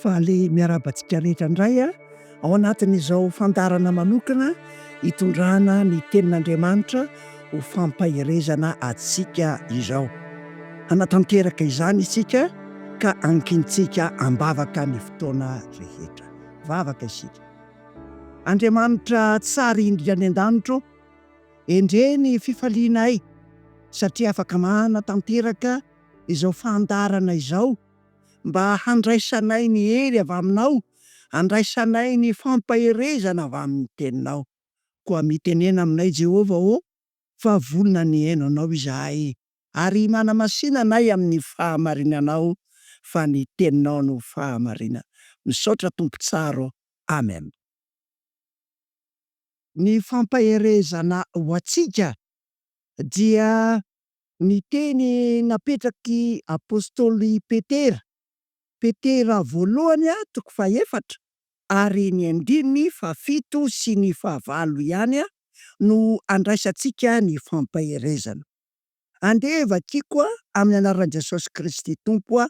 Faly miarahaba antsika rehetra indray ao anatin'izao fandaharana manokana hitondrana ny tenin'Andriamanitra ho fampaherezana antsika izao. Hanatanteraka izany isika ka ankintsika am-bavaka ny fotoana rehetra. Vavaka isika. Andriamanitra tsara indrindra any an-danitra ô, endrey ny fifalianay satria afaka manatanteraka izao fandaharana izao mba handraisanay ny hery avy aminao, handraisanay ny fampaherezana avy amin'ny teninao. Koa mitenena aminay Jehovah ô, fa vonona ny hihaino anao izahay, ary manamasina anay amin'ny fahamarinanao, fa ny teninao no fahamarinana. Misaotra Tompo tsara ô. Amen. Ny fampaherezana ho antsika dia ny teny napetrak'i apostoly Petera, Petera voalohany toko fahefatra ary ny andininy fahafito sy ny fahavalo ihany no andraisantsika ny fampaherezana. Andeha vakiko amin'ny anaran'i Jesosy Kristy Tompo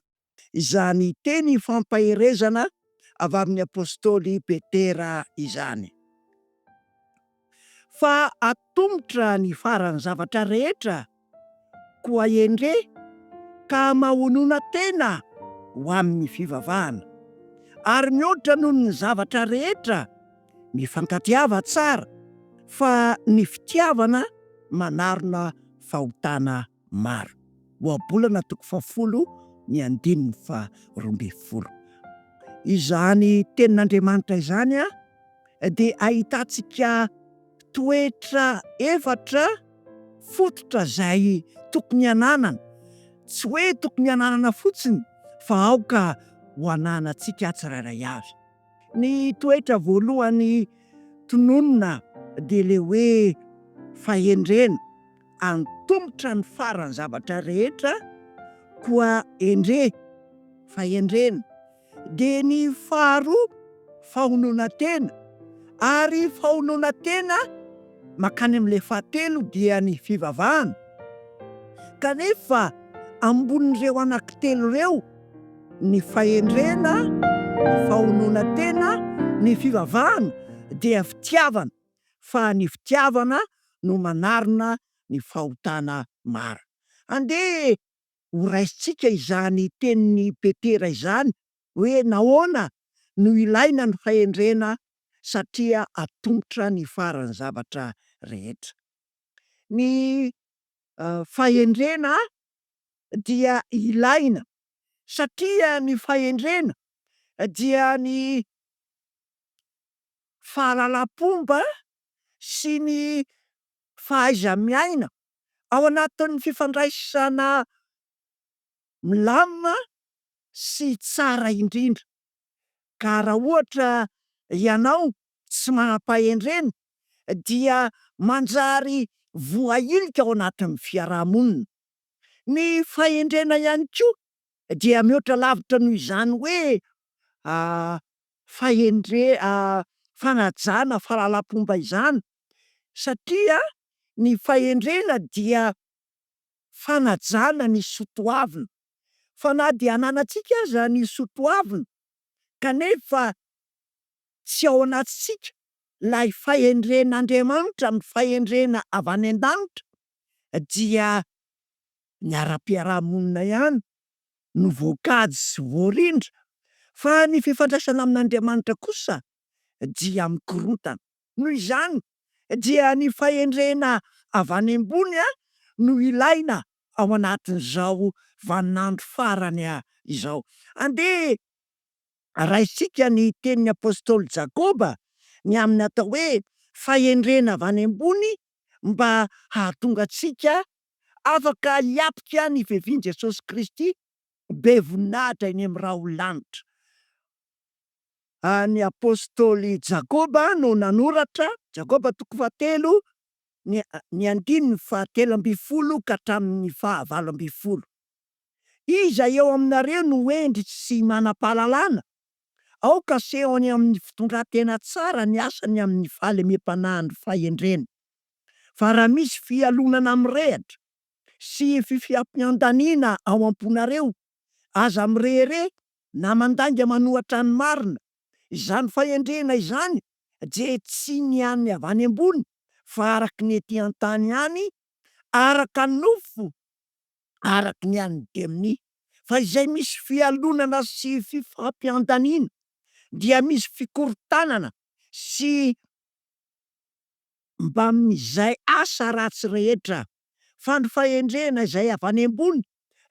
izany teny fampaherezana avy amin'ny apostoly Petera izany. Fa atomotra ny faran'ny zavatra rehetra, koa endre ka mahonona tena ho amin'ny fivavahana. Ary mihoatra noho ny zavatra rehetra, mifankatiava tsara, fa ny fitiavana manarona fahotana maro. Ohabolana toko fahafolo ny andininy faharoambinifolo. Izany tenin'Andriamanitra izany dia ahitantsika toetra efatra fototra izay tokony hananana. Tsy hoe tokony hananana fotsiny fa aoka ho ananantsika tsirairay avy. Ny toetra voalohany tononina dia ilay hoe fahendrena, antomotra ny faran'ny zavatra rehetra, koa endre, fahendrena. Dia ny faharoa, fahononan-tena, ary fahononan-tena mankany amin'ilay fahatelo dia ny fivavahana. Kanefa ambonin'ireo anankitelo ireo ny fahendrena, ny fahononan-tena, ny fivavahana dia fitiavana, fa ny fitiavana no manarona ny fahotana maro. Andeha ho raisintsika izany tenin'i Petera izany hoe nahoana no ilaina ny fahendrena satria atomotra ny faran'ny zavatra rehetra. Ny fahendrena dia ilaina satria ny fahendrena dia ny fahalalam-pomba sy ny fahaiza-miaina ao anatin'ny fifandraisana milamina sy tsara indrindra. Ka raha ohatra ianao tsy manam-pahendrena dia manjary voahilika ao anatin'ny fiaraha-monina. Ny fahendrena ihany koa dia mihoatra lavitra noho izany hoe fahendre- fanajana fahalalam-pomba izany satria ny fahendrena dia fanajana ny soatoavina, fa na dia ananantsika aza ny soatoavina kanefa tsy ao anatintsika ilay fahendren'Andriamanitra, ny fahendrena avy any an-danitra dia ny ara-piaraha-monina ihany no voakajy sy voarindra, fa ny fifandraisana amin'Andriamanitra kosa dia mikorontana. Noho izany dia ny fahendrena avy any ambony no ilaina ao anatin'izao vaninandro farany izao. Andeha raisintsika ny tenin'ny apostoly Jakoba ny amin'ny atao hoe fahendrena avy any ambony mba hahatonga antsika afaka hiatrika ny fiavian'i Jesosy Kristy be voninahitra eny amin'ny rahon'ny lanitra. Ny apostoly Jakoba no nanoratra, Jakoba toko fahatelo, ny ny andininy fahatelo ambin'ny folo ka hatramin'ny fahavalo ambin'ny folo. Iza eo aminareo no hendry sy manam-pahalalana? Aoka asehony amin'ny fitondran-tena tsara ny asany amin'ny fahalemem-panahin'ny fahendrena. Fa raha misy fialonana mirehitra sy fifiampiandaniana ao am-ponareo, aza mirehareha. na mandainga manohatra ny marina. Izany fahendrena izany dia tsy ny an'ny avy any ambony fa araka ny ety an-tany ihany, araka ny nofo, araka ny an'ny demonia. Fa izay misy fialonana sy fifampiandaniana dia misy fikorontanana sy mbamin'izay asa ratsy rehetra. Fa ny fahendrena izay avy any ambony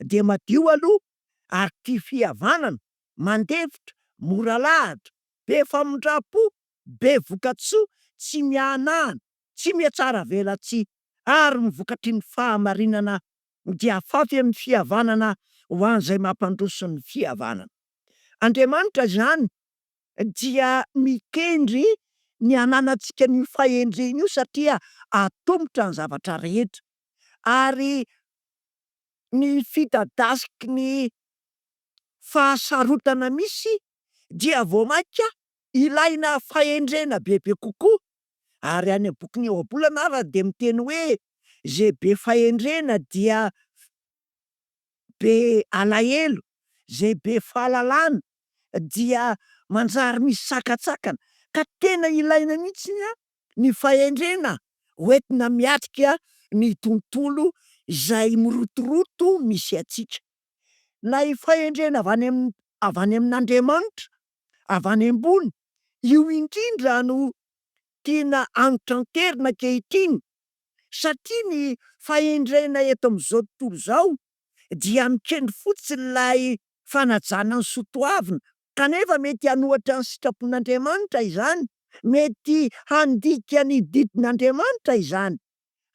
dia madio aloha ary tia fihavanana, mandefitra, mora lahatra, be famindram-po, be voka-tsoa, tsy miahanahana, tsy mihatsara velatsihy, ary ny vokatry ny fahamarinana dia afafy amin'ny fihavanana ho an'izay mampandroso ny fihavanana. Andriamanitra izany dia mikendry ny hananantsika an'io fahendrena io satria atomotra ny zavatra rehetra ary ny fidadasiky ny fahasarotana misy dia vao mainka ilaina fahendrena bebe kokoa, ary any amin'ny bokin'ny Ohabolana ara dia miteny hoe izay be fahendrena dia be alahelo, izay be fahalalana dia manjary misy sakantsakana, ka tena ilaina mihitsy ny fahendrena hoentina miatrika ny tontolo izay mirotoroto misy antsika. Ilay fahendrena avy any amin'ny avy any amin'Andriamanitra, avy any ambony, io indrindra no tiana antranterina ankehitriny, satria ny fahendrena eto amin'izao tontolo izao dia mikendry fotsiny ilay fanajana ny soa toavina, kanefa mety hanohatra ny sitrapon'Andriamanitra izany, mety handika ny didin'Andriamanitra izany,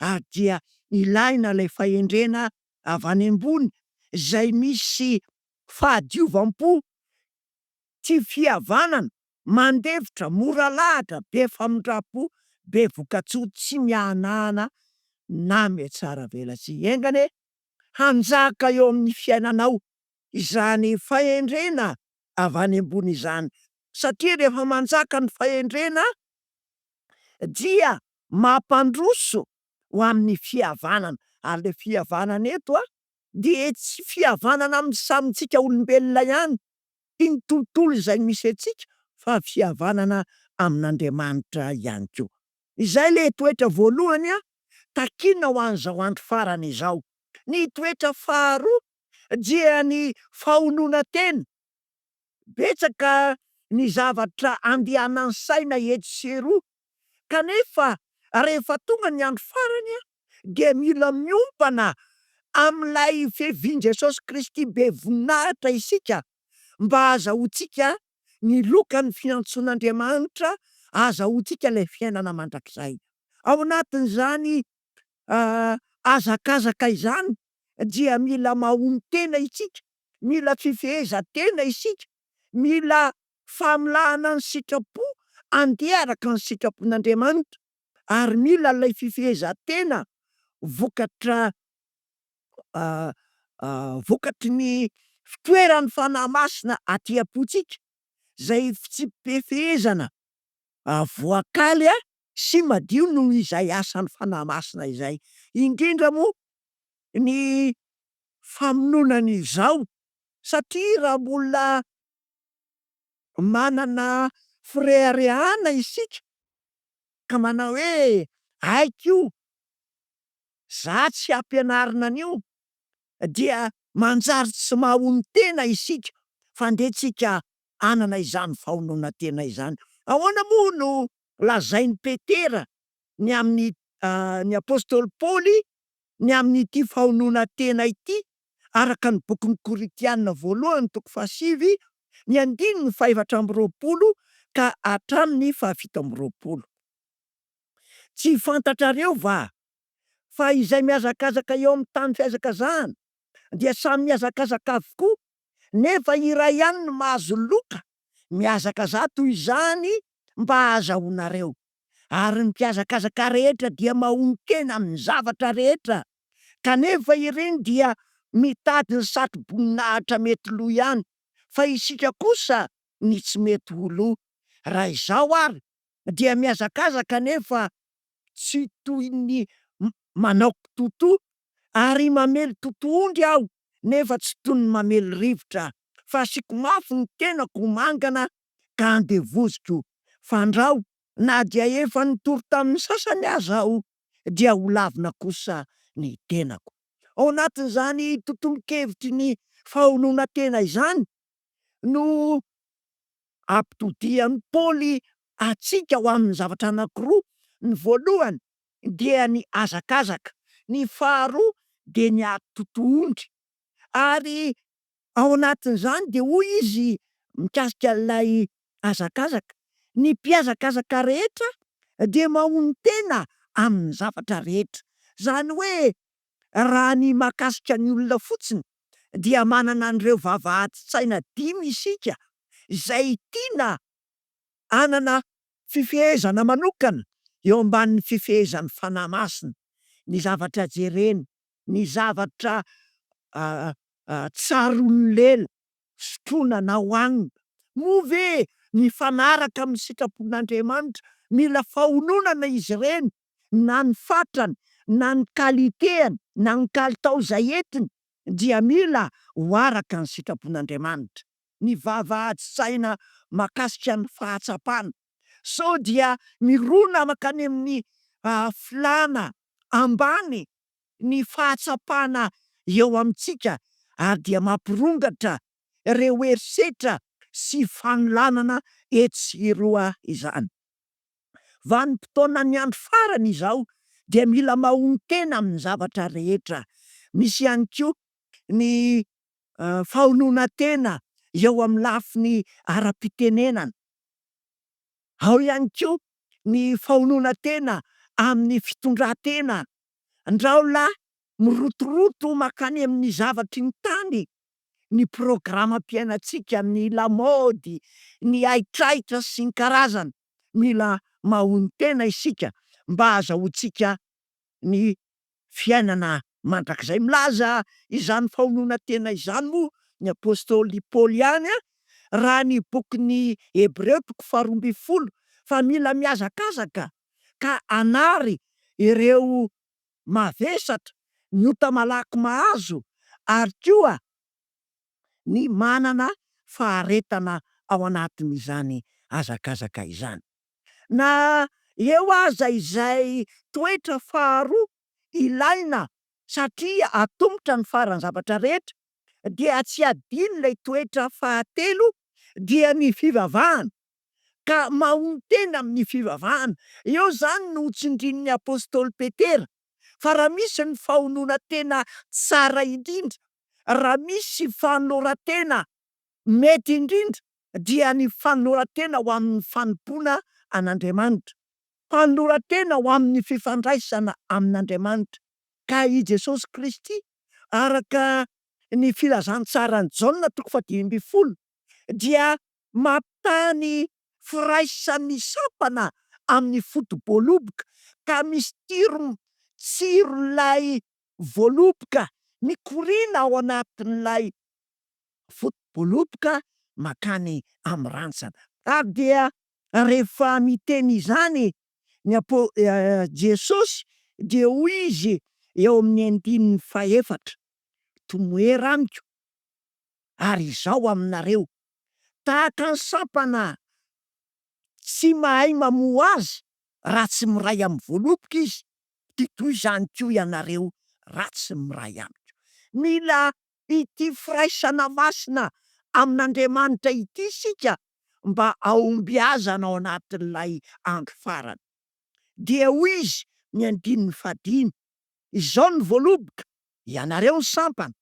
ary dia ilaina ilay fahendrena avy any ambony izay misy fahadiovam-po, tia fihavanana, mandefitra, mora lahatra, be famindram-po, be vokatsoa, tsy miahanahana na mihatsaravelatsihy. Enga anie hanjaka eo amin'ny fiainanao izany fahendrena avy any ambony izany, satria rehefa manjaka ny fahendrena dia mampandroso ho amin'ny fihavanana, ary le fihavanana eto dia tsy fihavanana amin'ny samy tsika olombelona ihany, iny tontolo izay misy antsika fa fihavanana amin'Andriamanitra ihany koa. Izay le toetra voalohany takiana ho an'izao andro farany izao. Ny toetra faharoa dia ny fahononan-tena. Betsaka ny zavatra andehanan'ny saina etsy sy eroa, kanefa rehefa tonga ny andro farany dia mila miompana amin'ilay fiavian'i Jesosy Kristy be voninahitra isika mba hahazahoantsika ny lokan'ny fiantsoan'Andriamanitra, hahazahoantsika ilay fiainana mandrakizay. Ao anatin'izany hazakazaka izany dia mila mahonon-tena isika, mila fifehezan-tena isika, mila famolahana ny sitrapo handeha araka ny sitrapon'Andriamanitra, ary mila ilay fifehezan-tena vokatra vokatry ny fitoeran'ny Fanahy Masina aty am-pontsika, izay fitsipi-pifehezana voakaly sy madio noho izay asan'ny Fanahy Masina izay. Indrindra moa ny famonoana ny izaho, satria raha mbola manana fireharehana isika ka manao hoe haiko io, za tsy ampianarina an'io, dia manjary tsy mahonon-tena isika fa ndeha tsika hanana izany fahononan-tena izany. Ahoana moa no lazain'i Petera ny amin'ny ny apostoly Paoly ny amin'ity fahononan-tena ity, araka ny bokin'ny Korintiana voalohany toko fahasivy, ny andininy fahefatra amby roapolo ka hatramin'ny fahafito amby roapolo. Tsy fantatrareo va fa izay mihazakazaka eo amin'ny tany fihazakazahana dia samy mihazakazaka avokoa, nefa iray ihany no mahazo loka? Mihazakazaha toy izany mba hahazahoanareo. Ary ny mpihazakazaka rehetra dia mahonon-tena amin'ny zavatra rehetra, kanefa ireny dia mitady ny satroboninahitra mety lo ihany, fa isika kosa ny tsy mety ho lo. Raha izaho ary dia mihazakazaka nefa tsy toy ny manao kitotoa, ary mamely totohondry aho nefa tsy toy ny mamely rivotra. fa asiako mafy ny tenako ho mangana ka andevoziko, fandrao na dia efa nitory tamin'ny sasany aza aho, dia ho lavina kosa ny tenako. Ao anatin'izany tontolon-kevitry ny fahononan-tena izany no ampitodihan'i Paoly antsika ho amin'ny zavatra anankiroa, ny voalohany dia ny hazakazaka, ny faharoa dia ny ady totohondry. Ary ao anatin'izany dia hoy izy mikasika an'ilay hazakazaka, ny mpihazakazaka rehetra dia mahonon-tena amin'ny zavatra rehetra. Izany hoe raha ny mahakasika ny olona fotsiny dia manana an'ireo vavahadin-tsaina dimy isika izay tiana hanana fifehezana manokana eo ambanin'ny fifehezan'ny Fanahy Masina, ny zavatra jerena, ny zavatra tsaroan'ny lela, sotroina na hohanina. Moa ve mifanaraka amin'ny sitrapon'Andriamanitra? Mila fahononana izy ireny, na ny fatrany, na ny qualité-ny, na ny kalitao izay entiny dia mila ho araka ny sitrapon'Andriamanitra. Ny vavahadin-tsaina mahakasika ny fahatsapana, sao dia mirona mankany amin'ny filàna ambany ny fahatsapana eo amintsika ary dia mampirongatra ireo herisetra sy fanolanana etsy sy eroa izany. Vanim-potoanan'ny andro farany izao dia mila mahonon-tena amin'ny zavatra rehetra. Misy ihany koa ny fahononan-tena eo amin'ny lafiny ara-pitenenana. Ao ihany koa ny fahononan-tena amin'ny fitondran-tena. Ndrao lahy mirotoroto mankany amin'ny zavatry ny tany ny programam-piainantsika, ny lamaody, ny haitraitra sy ny karazany. Mila mahonon-tena isika mba hahazahoantsika ny fiainana mandrakizay. Milaza izany fahononan-tena izany moa ny apostoly Paoly ihany raha ny bokin'ny Hebreo toko faharoa ambin'ny folo fa mila mihazakazaka ka hanary ireo mavesatra, ny ota malaky mahazo ary koa ny manana faharetana ao anatin'izany hazakazaka izany. Na eo aza izay toetra faharoa ilaina satria atomotra ny faran'ny zavatra rehetra dia tsy adino ilay toetra fahatelo dia ny fivavahana ka mahonon-tena amin'ny fivavahana. Eo izany no tsindrin'ny apostoly Petera fa raha misy ny fahononan-tena tsara indrindra, raha misy fanoloran-tena mety indrindra dia ny fanoloran-tena ho amin'ny fanompoana an'Andriamanitra, fanoloran-tena ho amin'ny fifandraisana amin'Andriamanitra. Ka i Jesosy Kristy, araka ny filazantsaran'i Jaona toko faha-15, dia mampitaha ny firaisan'ny sampana amin'ny foto-boaloboka, ka misy tsiro tsiron'ilay voaloboka mikoriana ao anatin'ilay foto-boaloboka mankany amin'ny rantsana. Ary dia rehefa miteny izany ny apo Jesosy dia hoy Izy eo amin'ny andininy fahefatra, Tomoera amiko, ary Izaho aminareo. Tahaka ny sampana tsy mahay mamoa azy raha tsy miray amin'ny voaloboka izy, dia toy izany koa ianareo raha tsy miray amiko. Mila ity firaisana masina amin'Andriamanitra ity isika mba hahombiazana ao anatin'ilay andro farany. Dia hoy izy, ny andininy fahadimy, Izao ny voaloboka, ianareo ny sampana,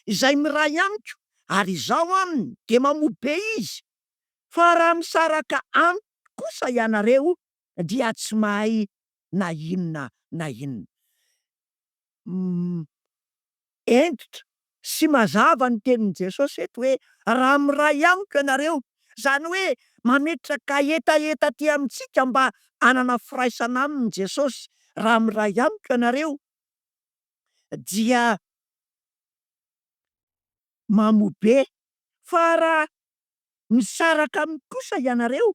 izay miray amiko ary izaho aminy dia mamoa be izy, fa raha misaraka amiko kosa ianareo dia tsy mahay na inona na inona. Hentitra sy mazava ny tenin'i Jesosy eto hoe raha miray amiko ianareo, izany hoe mametraka hetaheta aty amintsika mba hanana firaisana aminy Jesosy, raha miray amiko ianareo dia mamoa be, fa raha misaraka amiko kosa ianareo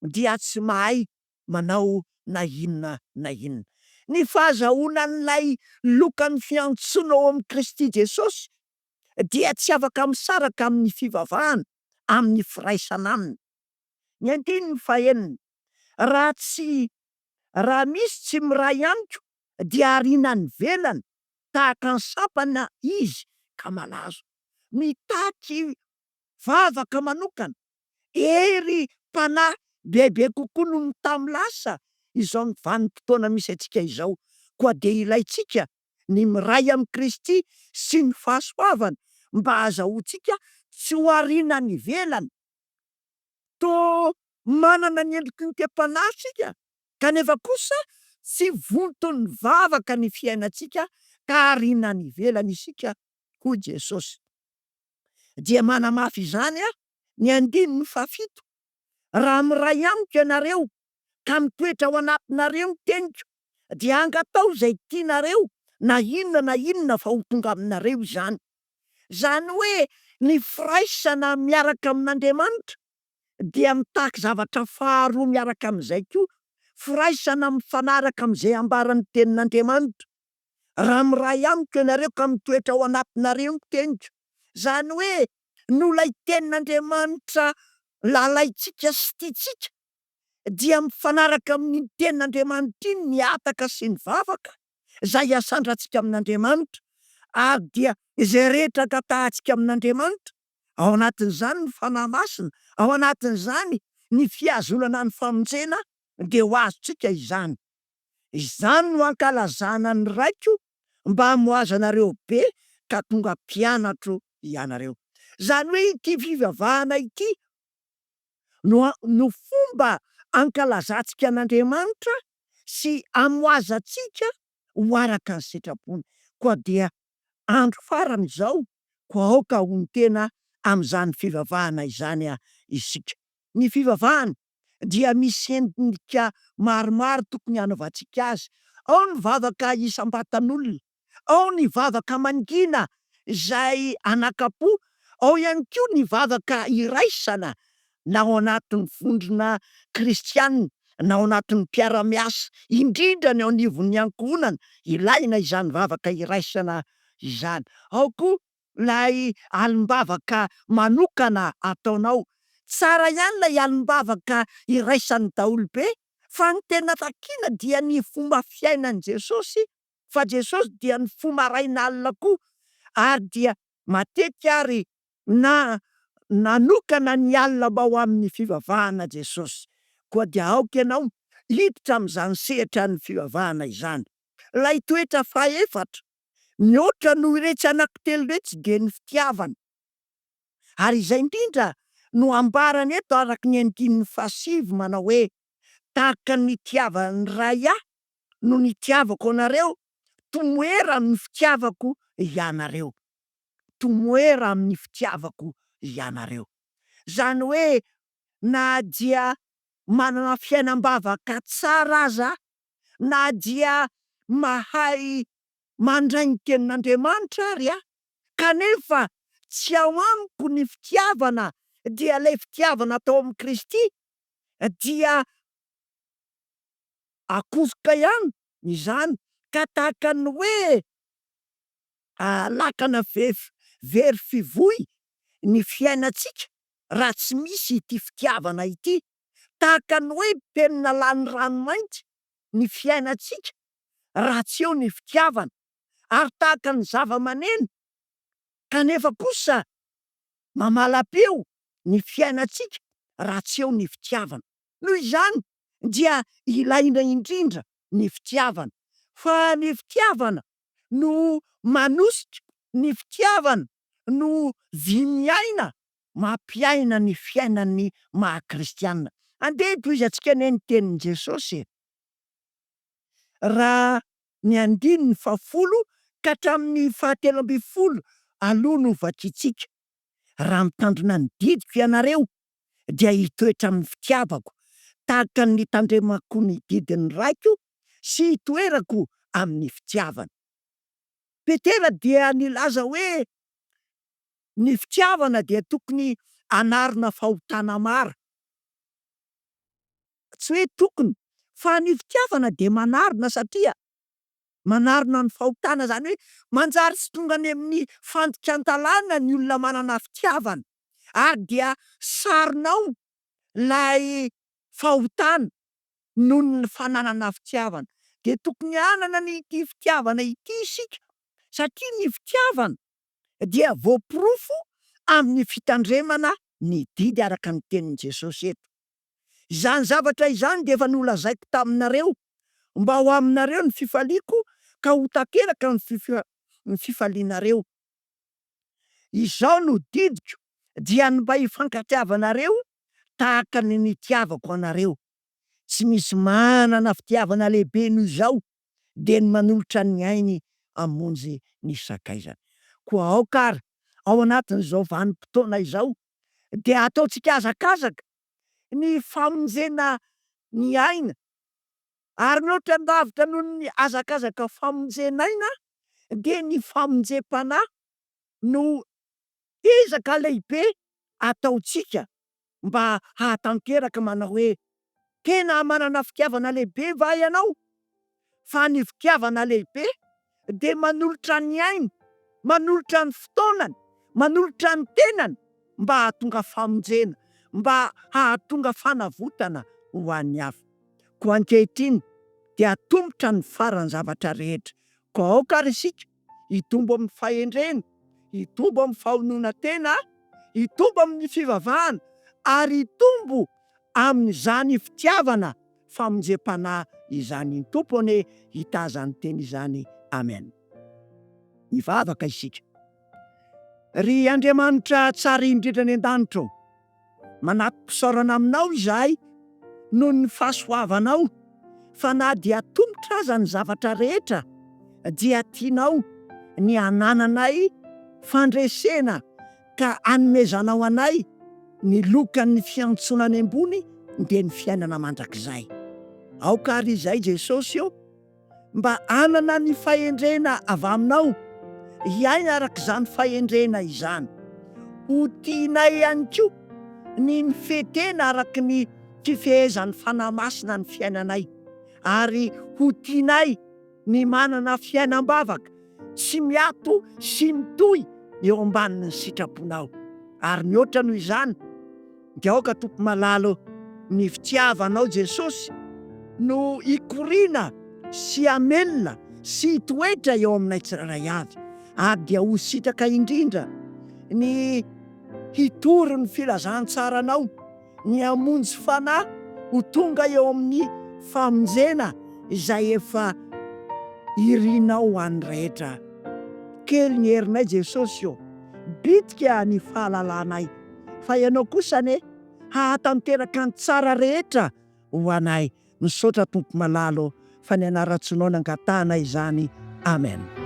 dia tsy mahay manao na inona na inona. Ny fahazahoana an'ilay lokan'ny fiantsoana ao amin'i Kristy Jesosy. dia tsy afaka misaraka amin'ny fivavahana, amin'ny firaisana aminy. Ny andininy fahenina, Raha tsy, raha misy tsy miray amiko dia ariana any ivelany tahaka ny sampana izy ka malazo. Mitaky vavaka manokana, hery mpanahy bebe kokoa noho ny tamin'ny lasa izao ny vanim-potoana misy antsika izao. Koa dia ilaintsika ny miray amin'i Kristy sy ny fahasoavany mba hahazahoantsika tsy ho ariana any ivelany. Toa manana ny endriky ny toe-panahy isika, kanefa kosa tsy vonton'ny vavaka ny fiainantsika ka ariana any ivelany isika, hoy Jesosy. Dia manamafy izany ny andininy fahafito, Raha miray amiko ianareo ka mitoetra ao anatinareo ny teniko, dia angataho izay tianareo na inona na inona fa ho tonga aminareo izany. Izany hoe ny firaisana miaraka amin'Andriamanitra dia mitaky zavatra faharoa miaraka amin'izay koa, firaisana mifanaraka amin'izay ambaran'ny Tenin'Andriamanitra. Raha miray amiko ianareo ka mitoetra ao anatinareo ny teniko. Izany hoe noho ilay Tenin'Andriamanitra lalaintsika sy tiantsika dia mifanaraka amin'iny Tenin'Andriamanitra iny ny hataka sy ny vavaka izay asandrantsika amin'Andriamanitra, ary dia izay rehetra angatahantsika amin'Andriamanitra, ao anatin'izany ny Fanahy Masina, ao anatin'izany ny fihazonana ny famonjena, dia ho azontsika izany. Izany no ankalazana ny Raiko mba hamoazanareo be ka tonga mpianatro ianareo. Izany hoe ity fivavahana ity no no fomba ankalazantsika an'Andriamanitra sy amoazantsika ho araka ny sitrapony. Koa dia andro farany izao, koa aoka hono-tena amin'izany fivavahana izany isika. Ny fivavahana dia misy endrika maromaro tokony hanaovantsika azy. Ao ny vavaka isam-batan'olona, ao ny vavaka mangina izay anakam-po, ao ihany koa ny vavaka iraisana na ao anatin'ny vondrona kristiana na ao anatin'ny mpiara-miasa, indrindra ny eo anivon'ny ankohonana, ilaina izany vavaka iraisana izany. Ao koa ilay alim-bavaka manokana ataonao. Tsara ihany ilay alim-bavaka iraisan'ny daholobe fa ny tena takiana dia ny fomba fiainan'i Jesosy fa Jesosy dia nifoha maraina alina koa ary dia matetika ary na nanokana ny alina mba ho amin'ny fivavahana Jesosy. Koa dia aoka ianao hiditra amin'izany sehatra ny fivavahana izany. Ilay toetra fahefatra, mihoatra noho iretsy anankitelo iretsy dia ny fitiavana. Ary izay indrindra no ambarany eto araka ny andininy fahasivy manao hoe, Tahaka ny nitiavan'ny Ray Ahy no nitiavako anareo, tomoera amin'ny fitiavako ianareo. Tomoera amin'ny fitiavako ianareo. Izany hoe na dia manana fiainam-bavaka tsara aza, na dia mahay mandray ny tenin'Andriamanitra ary aho, kanefa tsy ao amiko ny fitiavana, dia ilay fitiavana tao amin'i Kristy, dia akofoka ihany izany ka tahaka ny hoe lakana very fivoy ny fiainantsika raha tsy misy ity fitiavana ity, tahaka ny hoe penina lany ranomainty ny fiainantsika raha tsy eo ny fitiavana, ary tahaka ny zava-maneno kanefa kosa mamalam-peo ny fiainantsika raha tsy eo ny fitiavana. Noho izany dia ilaina indrindra ny fitiavana, fa ny fitiavana no manosika, ny fitiavana no vy miaina mampiaina ny fiainan'ny maha kristiana. Andeha tohizantsika anie ny tenin'i Jesosy e! Raha ny andininy fahafolo ka hatramin'ny fahatelo ambin'ny folo aloha no vakintsika, Raha mitandrina ny didiko ianareo dia hitoetra amin'ny fitiavako, tahaka ny nitandremako ny didin'ny Raiko sy hitoerako amin'ny fitiavany. Petera dia nilaza hoe ny fitiavana dia tokony hanarona fahotana maro. Tsy hoe tokony, fa ny fitiavana dia manarona satria. Manarona ny fahotana, izany hoe manjary tsy tonga any amin'ny fandikan-dalàna ny olona manana fitiavana, ary dia saronao ilay fahotana noho ny fananana fitiavana. Dia tokony hanana an'ity fitiavana ity isika, satria ny fitiavana dia voaporofo amin'ny fitandremana ny didy araka ny tenin'i Jesosy eto. Izany zavatra izany dia efa nolazaiko taminareo, mba ho aminareo ny fifaliako ka ho tanteraka ny ny fifalianareo. Izao no didiko, dia ny mba hifankatiavanareo tahaka ny nitiavako anareo. Tsy misy manana fitiavana lehibe noho izao, dia ny manolotra ny ainy hamonjy ny sakaizany. Koa aoka ary, ao anatin'izao vanim-potoana izao, dia ataontsika hazakazaka ny famonjena ny aina, ary mihoatra lavitra noho ny hazakazaka famonjena aina dia ny famonjem-panahy no ezaka lehibe ataontsika mba hahatanteraka manao hoe, Tena manana fitiavana lehibe va ianao? Fa ny fitiavana lehibe dia manolotra ny ainy, manolotra ny fotoanany, manolotra ny tenany mba hahatonga famonjena, mba hahatonga fanavotana ho an'ny hafa. Koa ankehitriny dia atomotra ny faran'ny zavatra rehetra. Koa aoka ary isika hitombo amin'ny fahendrena, hitombo amin'ny fahononan-tena, hitombo amin'ny fivavahana ary hitombo amin'izany fitiavana famonjem-panahy izany. Ny Tompo anie hitaha izany teny izany. Amen. Hivavaka isika. Ry Andriamanitra tsara indrindra any an-danitra ô, manati-pisaorana aminao izahay noho ny fahasoavanao fa na dia atomotra aza ny zavatra rehetra dia tianao ny hanananay fandresena ka anomezanao anay ny lokan'ny fiantsoana any ambony dia ny fiainana mandrakizay. Aoka àry izay Jesosy ô, mba hanana ny fahendrena avy aminao, hiaina araka izany fahendrena izany. Ho tianay ihany koa ny mifehy tena araka ny fifehezan'ny Fanahy Masina ny fiainanay, ary ho tianay ny manana fiainam-bavaka tsy miato sy mitohy eo ambanin'ny sitraponao. Ary mihoatra noho izany, dia aoka Tompo malala ô, ny fitiavanao Jesosy no hikoriana sy hamelona sy hitoetra eo aminay tsirairay avy, ary dia ho sitraka indrindra ny hitory ny filazantsaranao ny hamonjy fanahy ho tonga eo amin'ny famonjena izay efa irinao ho an'ny rehetra. Kely ny herinay Jesosy ô, bitika ny fahalalanay, fa Ianao kosa anie hahatanteraka ny tsara rehetra ho anay. Misaotra Tompo malala ô, fa ny anaran-tsonao nangatahana izany. Amen.